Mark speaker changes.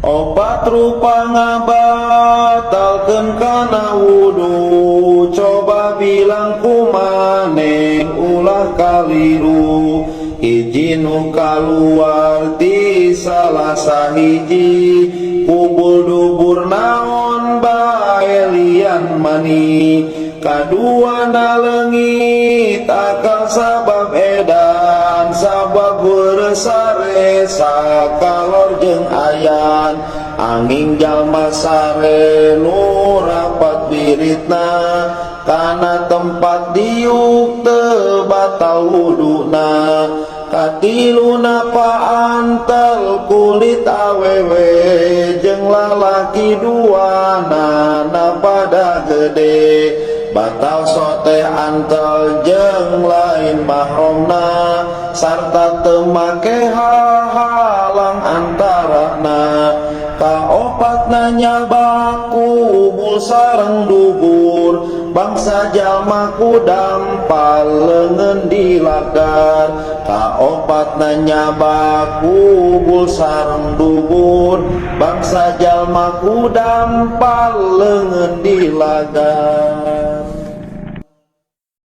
Speaker 1: Opat rupa ngabatalkeun kana wudu, coba bilang ku maneh ulah kaliru. Hiji nu kaluar ti salah sahiji kubul dubur naon bae lian mani. Kaduana leungit akal sabab edan, sabab sare sakalor jeung ayan. Anging jalma sare nu rapat biritna kana tempat diuk teu batal wuduna. Katiluna paantel kulit awewe jeung lalaki duanana pada gede, batal sote antel jeung lain mahromna sarta teu make hahalang antarana. Kaopatna nyabak kubul sareng dubur, bangsa jalma ku dampal leungeun dilagar. Kaopatna nyabak kubul sareng dubur, bangsa jalma ku dampal leungeun dilagar.